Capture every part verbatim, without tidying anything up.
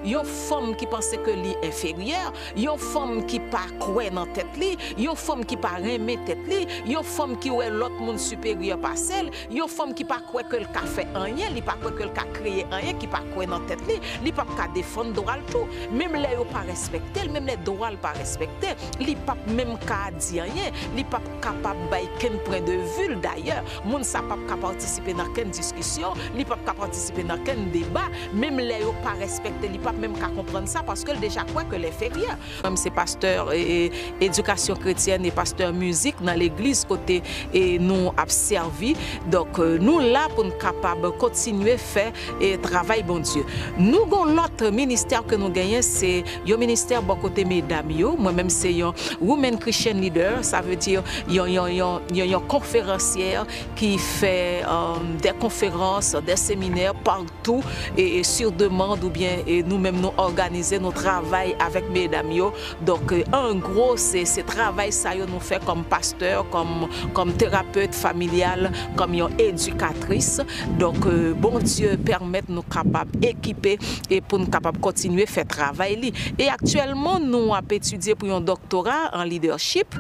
Yon fanm ki panse ke li enferyè, yon fanm ki pa kwè nan tèt li, yon fanm ki pa renmen tèt li, yon fanm ki wè lòt moun siperyè pase l, yon fanm ki pa kwè ke l ka fè anyen, li pa kwè ke l ka kreye anyen, ki pa kwè nan tèt li, li p ap ka defann dwa l tou. Menm lè yo pa respekte l, menm lè dwa l pa respekte, li p ap menm ka di anyen, li p ap kapab bay kenn pwen de vi l dayè. Moun sa p ap ka patisipe nan kenn diskisyon, li p ap ka patisipe nan kenn deba, menm lè yo pa respekte, li p ap menm ka konprann sa paske l deja kwè ke l enferyè. Mwen se pastè, e, e, edikasyon kretyèn e pastè mizik nan legliz kote, e, nou ap sèvi. Donk, e, nou la pou n kapab kontinye fè, e, travay Bondye. Nou gon lòt ministè ke nou genyen, se yon ministè bò kote medam yo. Mwen menm se yon Women Christian Leader, sa vle di yon, yon, yon, yon, yon, yon konferansyè ki fè, e, de konferans, de seminè pa tou, e, e sur demande oubyen, e, nou menm nou òganize, nou travay avèk medam yo. Donk, e, an gwo, se, se travay sa yo nou fè kòm pastè, kòm, kòm terapet familyal, kòm yon edikatris. Donk, e, Bondye pèmèt nou kapab ekipe e pou n kapab kontinye fè travay li. E aktyèlman, nou ap etidye pou yon doktora an leadership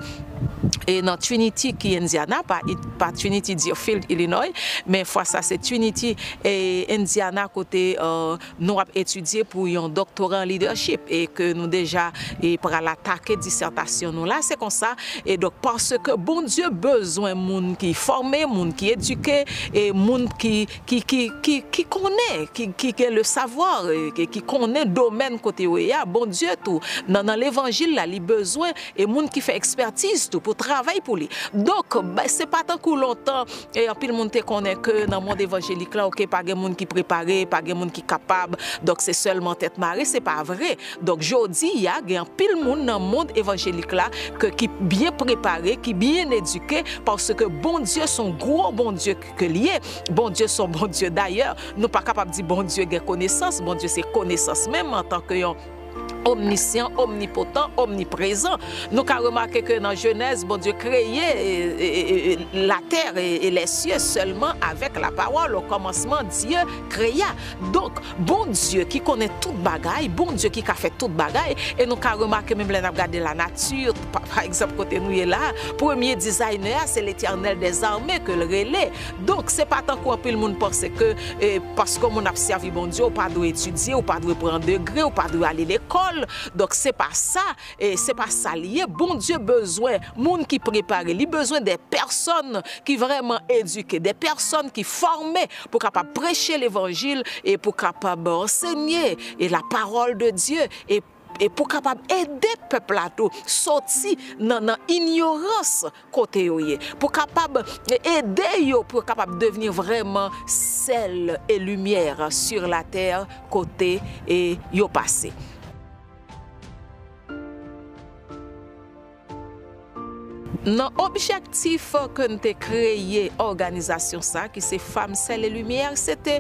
e nan Trinity ki Indiana, pa, pa Trinity Deerfield, Illinois, men fwa sa se Trinity, e, Indiana, kote, e, nou ap etidye pou yon doktora an leadership e ke nou deja, e, pral atake disètasyon nou la. Se konsa, e donk, paske Bondye bezwen moun ki fòme, moun ki edike, e moun ki, ki, ki, ki, ki konnen, ki, ki gen le savoir, e, ki, ki konnen domèn kote yo ye a. Bondye tou, nan, nan levanjil la, li bezwen e moun ki fè ekspètiz tou pou travay pou li. Donk, ba, se pa tankou lontan, e anpil moun te konnen ke nan mond evanjelik la, oke, pa gen moun ki prepare, pa gen moun ki kapab, donk se sèlman tèt mare, se pa vre. Donk, jodi a, gen anpil moun nan mond evanjelik la ke, ki byen prepare, ki byen edike, paske Bondye se yon gwo Bondye ke, ke li ye. Bondye se yon Bondye dayè. Nou pa kapab di Bondye gen konesans, Bondye se konesans menm antanke yon omnisyan, omnipotan, omniprezan. Nou ka remake ke nan Jenèz, Bondye kreye, e, e, e, e, latè e, e lèsye sèlman avèk lapawòl. O kòmansman, Dye kreya. Donk, Bondye ki konnen tout bagay, Bondye ki ka fè tout bagay, e nou ka remake menm lè n ap gade lanati, pa, pa egzanp, kote nou ye la, premye dizayne a, se Letènèl dèzame ke l rele. Donk, se pa tankou anpil moun panse ke, e, paske yon moun ap sèvi Bondye, ou pa dwe etidye, ou pa dwe pran degre, ou pa dwe ale lekòl. Donk, se pa sa, e, se pa sa l ye. Bondye bezwen moun ki prepare, li bezwen de pèsòn ki vrèman edike, de pèsòn ki fòme pou kapab preche levanjil e pou kapab ansenye e la parole de Dieu e, e pou kapab ede pèp la tou soti nan, nan inyorans kote yo ye, pou kapab ede yo, pou yo kapab devni vrèman sèl e limyè sur la terre kote e yo pase. Nan objektif ke n te kreye òganizasyon sa, ki se Femme, Sel et Lumière, se te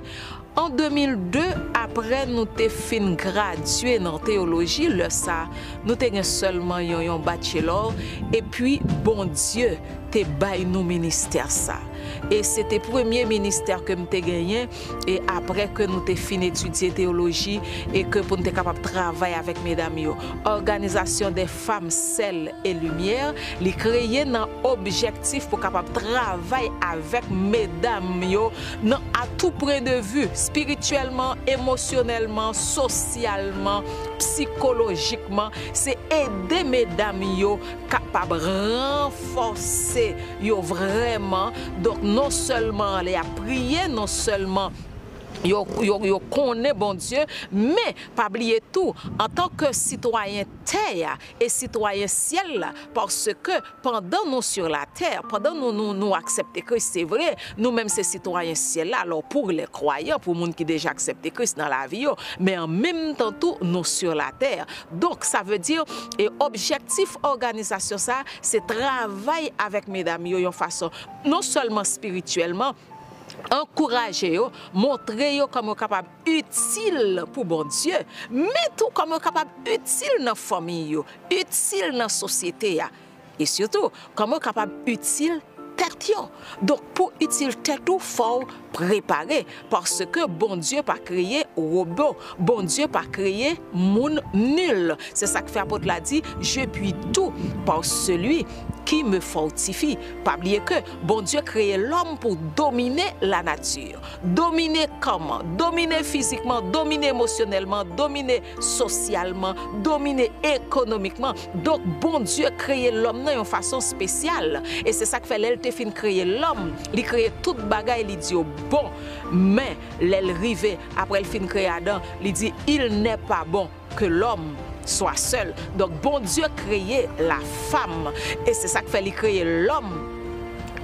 an de mil de, apre nou te fin gradye nan teyoloji, lè sa, nou te gen sèlman yon, yon bachelor, epi Bondye te bay nou ministè sa. E se te premye ministè ke m te genyen, e apre ke nou te fin etidye teyoloji, e ke pou n te kapab travay avèk medam yo. Òganizasyon dè Femme, Sel et Lumière, li kreye nan objektif pou kapab travay avèk medam yo nan a tout point de vue, espirityèlman, emosyonèlman, sosyalman, sikolojikman. Se ede medam yo kapab ranfòse yo vrèman. Donk, non sèlman lè y ap priye, non sèlman yo, yo, yo konnen Bondye, men pa bliye tou, antanke sitwayen tè a e sitwayen syèl la, paske pandan nou sur la terre, pandan nou, nou, nou aksepte Kris, se vre, nou menm se sitwayen syèl la, alò pou lè kwayan, pou moun ki deja aksepte Kris nan lavi yo, men an menm tan tou, nou sur la terre. Donk, sa vle di, e objektif òganizasyon sa, se travay avèk medam yo yon fason non sèlman espirityèlman, ankouraje yo, montre yo kòman yo kapab itil pou Bondye, men tou kòman yo kapab itil nan fanmi yo, itil nan sosyete a, e sitou kòman yo kapab itil tèt yo. Donk, pou itil tèt ou, fò w prepare, paske Bondye pa kreye wobo, Bondye pa kreye moun nil. Se sa k fè apot la di, Je puis tout par celui qui me fortifie. Pa bliye ke Bondye kreye lòm pou domine lanati. Domine kòman? Domine fizikman, domine emosyonèlman, domine sosyalman, domine ekonomikman. Donk, Bondye kreye lòm nan yon fason espesyal. E se sa k fè lè l te fin kreye lòm, li kreye tout bagay, li di yo bon. Men, lè l rive, apre l fin kreye Adan, li di, Il n'est pas bon que l'homme soit seul. Donk, Bondye kreye lafam. E se sa k fè li kreye lòm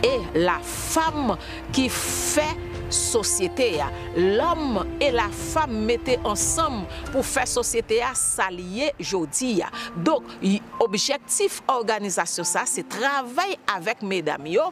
e lafam ki fè sosyete a. Lòm e lafam mete ansanm pou fè sosyete a sa l ye jodi a. Donk, y- objektif òganizasyon sa, se travay avèk medam yo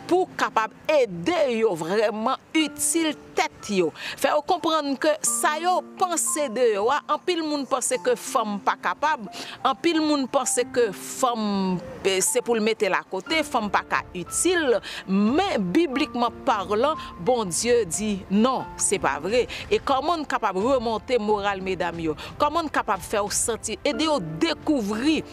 pou kapab ede yo vrèman itil tèt yo. Fè yo konprann ke sa yo panse de yo a, anpil moun panse ke fanm pa kapab, anpil moun panse ke fanm, eh, se pou l mete l akote, fanm pa ka itil, men biblikman palan, Bondye di non, se pa vre. E kòman n kapab remonte moral medam yo? Kòman n kapab fè yo santi, ede yo dekouvri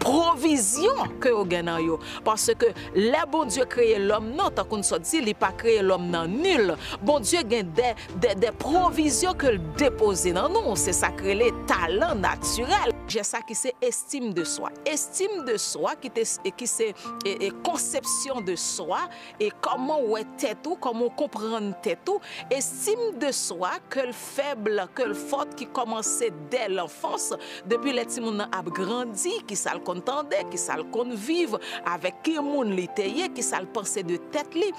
pwovizyon ke yo gen nan yo? Paske lè Bondye kreye lòm nan, tankou n sot di, li pa kreye lòm nan nil. Bondye gen de, de, de pwovizyon ke l depoze nan nou. Se sa k rele talan natirèl. Jès sa ki se estime de soi. Estime de soi ki te, ki se, e, e, konsepsyon de swa, e kòman w wè tèt ou, kòman w konprann tèt ou. Estime de soi, ke l fèb, ke l fòt, ki kòmanse dè lanfans, depi lè timoun nan ap grandi, kisa l konn tande, kisa l konn viv, avèk ki moun li te ye, kisa l panse de tèt li.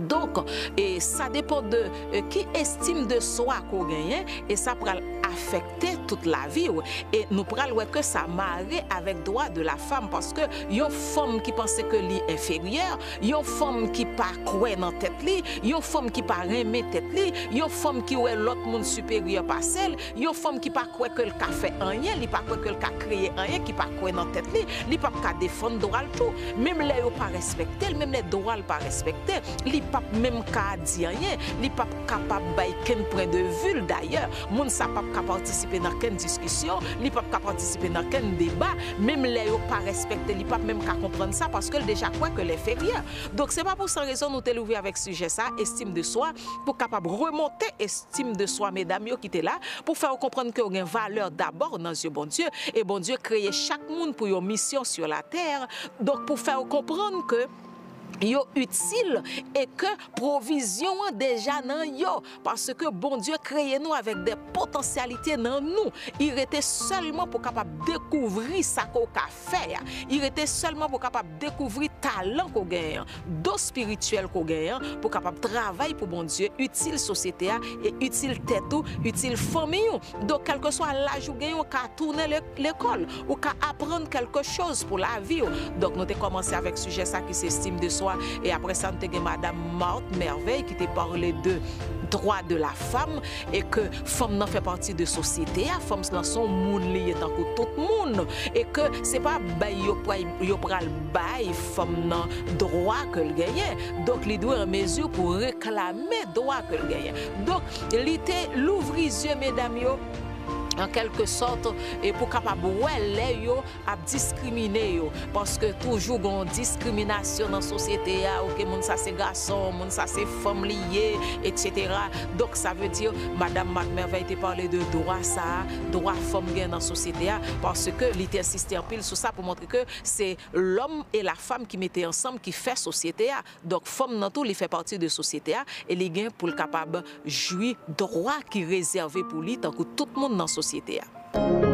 Donk, e sa depann de, e, ki estime de soi ke w genyen, e sa pral afekte tout lavi w. E nou pral wè ke sa mare avèk droit de la femme, paske yon fanm ki panse ke li enferyè, yon fanm ki pa kwè nan tèt li, yon fanm ki pa renmen tèt li, yon fanm ki wè lòt moun siperyè pase l, yon fanm ki pa kwè ke l ka fè anyen, li pa kwè ke l ka kreye anyen, ki pa kwè nan tèt li, li p ap ka defann dwa l tou. Menm lè yo pa respekte l, menm lè dwa l pa respekte, li p ap menm ka di anyen, li p ap kapab bay kenn pwen de vi l. Dayè, moun sa p ap ka patisipe nan kenn diskisyon, li p ap ka patisipe nan kenn deba, menm lè yo pa respekte, li p ap menm ka konprann sa, paske l deja kwè ke l enferyè. Donk, se pa pou san rezon nou te louvri avèk sijè sa, estime de soi, pou kapab remonte estime de soi medam yo ki te la, pou fè yo konprann ke yo gen valè dabò nan zye Bondye, e Bondye kreye chak moun pou yon misyon sur la terre. Donk, pou fè yo konprann ke yo itil e ke pwovizyon an deja nan yo, paske Bondye kreye nou avèk de potansyalite nan nou. Li rete sèlman pou kapab dekouvri sa ke w ka fè a. Li rete sèlman pou kapab dekouvri talan ke w genyen an, don espirityèl ke w genyen an, pou kapab travay pou Bondye, itil sosyete a e itil tèt ou, itil fanmi w. Donk, kèlkeswa laj ou genyen, ou ka tounen le-, lekòl, ou ka aprann kèlke choz pou lavi w. Donk, nou te kòmanse avèk sijè sa ki se estime de soi, e apre sa, nou te gen Madam Marthe Merveille ki te pale de droit de la femme, e ke fanm nan fè pati de sosyete a, fanm nan se yon moun li ye tankou tout moun, e ke se pa bay yo pral, yo pral bay fanm nan dwa ke l genyen. Donk, li dwe an mezi pou reklame dwa ke l genyen. Donk, li te louvri zye medam yo, an kèlke sòt, e pou kapab wè lè yo ap diskrimine yo, paske toujou gon diskriminasyon nan sosyete a, oke, moun sa se gason, moun sa se fanm li ye, etsetera. Donk, sa vle di, Madam Marthe Merveille te pale de dwa sa a, dwa fanm gen nan sosyete a, paske li te ensiste anpil sou sa pou montre ke se lòm e la fam ki mete ansanm ki fè sosyete a. Donk, fanm nan tou, li fè pati de sosyete a, e li gen pou l kapab jwi dwa ki rezève pou li, tankou tout moun nan sosyete a.